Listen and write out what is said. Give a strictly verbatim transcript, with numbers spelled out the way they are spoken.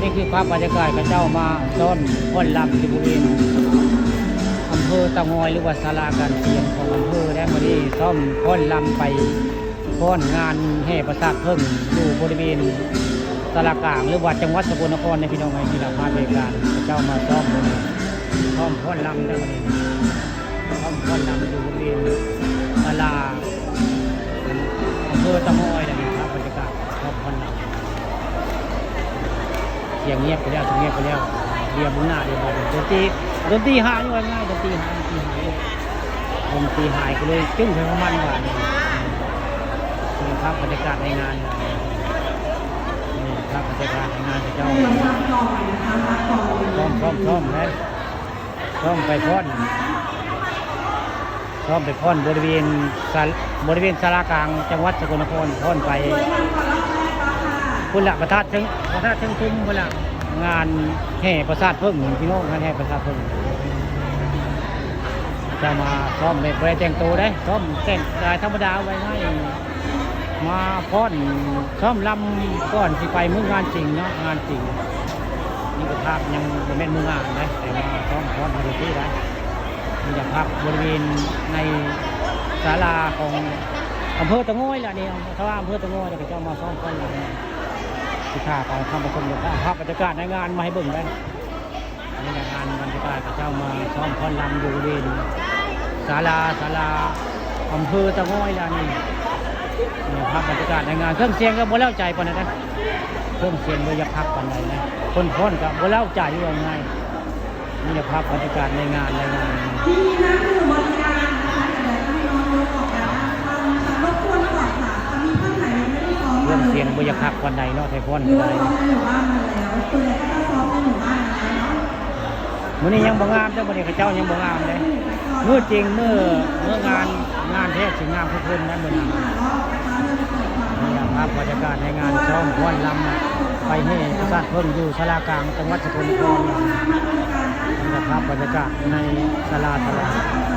นี่คือภาพบรรยากาศเขาเจ้ามาซ้อมฟ้อนรำที่บริเวณอำเภอเตางอย หรือว่าศาลาการเปลี่ยนของอำเภอ และมื้อนี้ซ้อมฟ้อนรำไปฟ้อนงานแห่ปราสาทผึ้งอยู่บริเวณศาลากลาง หรือว่าจังหวัดสกลนครในพี่น้องไอ้ที่เราพาไปการเขาเจ้ามาซ้อมมื้อนี้ซ้อมฟ้อนรำเด้อมื้อนี้ซ้อมฟ้อนรำอยู่บริเวณศาลาอำเภอเตางอยนะครับ บรรยากาศซ้อมฟ้อนรำ เสียงเงียบไปแล้ว เสียงเงียบไปแล้ว เรียบหน้าเรียบบัดดนตรีดนตรีหายว่าง่าย ดนตรีหาย ดนตรีหาย ดนตรีหายก็เลยจึ้งไปของมันว่านี่นี่ครับบรรยากาศในงานนี่ครับบรรยากาศในงานเจ้าซ้อมซ้อมซ้อมนะซ้อมไปฟ้อนซ้อมไปฟ้อนบริเวณศาลบริเวณศาลากลางจังหวัดสกลนครฟ้อนไป พุ้นละพระธาตุเทิงพระธาตุเทิงคุ้มพุ้นละงานแห่ปราสาทผึ้งพี่น้องงานแห่ปราสาทผึ้งจะมาซ้อมแบบบ่ได้แต่งตัวได้ซ้อมแต่งกายธรรมดาไว้ให้มาฟ้อนซ้อมรำก่อนสิไปมื้องานจริงเนาะงานจริงนี่ก็ภาพยังบ่แม่นมื้องานนะแต่มาซ้อมฟ้อนมาดูที่ได้นี่จะภาพบริเวณในศาลาของอำเภอเตางอยล่ะนี่ถ้าว่าอำเภอเตางอยแล้วก็จะมาซ้อมฟ้อนรำ สิพาไปท่านผู้ชมดูภาพบรรยากาศในงานมาให้เบิ่งได้นี่นะงานบรรยากาศเขาเจ้ามาซ้อมฟ้อนรำอยู่บริเวณศาลาศาลาอำเภอเตางอยแล้วนี่นี่ภาพบรรยากาศในงานเครื่องเสียงก็บ่เล้าใจปานใดนะเครื่องเสียงบ่อยากคักปานใดนะคนฟ้อนก็บ่เล้าใจว่าง่ายนี่นะภาพบรรยากาศในงานในงานที่นั่งอยู่บริการนะคะเดี๋ยวจะให้น้องยกออกไปด้านข้างนะคะรบกวนก่อนค่ะ เครื่องเสียงบ่อยากคักปานใดเนาะไทยพอนก็ได้มื้อนี้ยังบ่งามเด้อมื้อนี้เขาเจ้ายังบ่งามเด้มื้อจริงมื้อมื้องานงานแท้สิงามคือเพิ่นนะมื้อนั้นนี่ล่ะครับบรรยากาศในงานซ้อมฟ้อนรำไปแห่ปราสาทผึ้งอยู่ศาลากลางจังหวัดสกลนครนี่ล่ะครับบรรยากาศในศาลาตลาด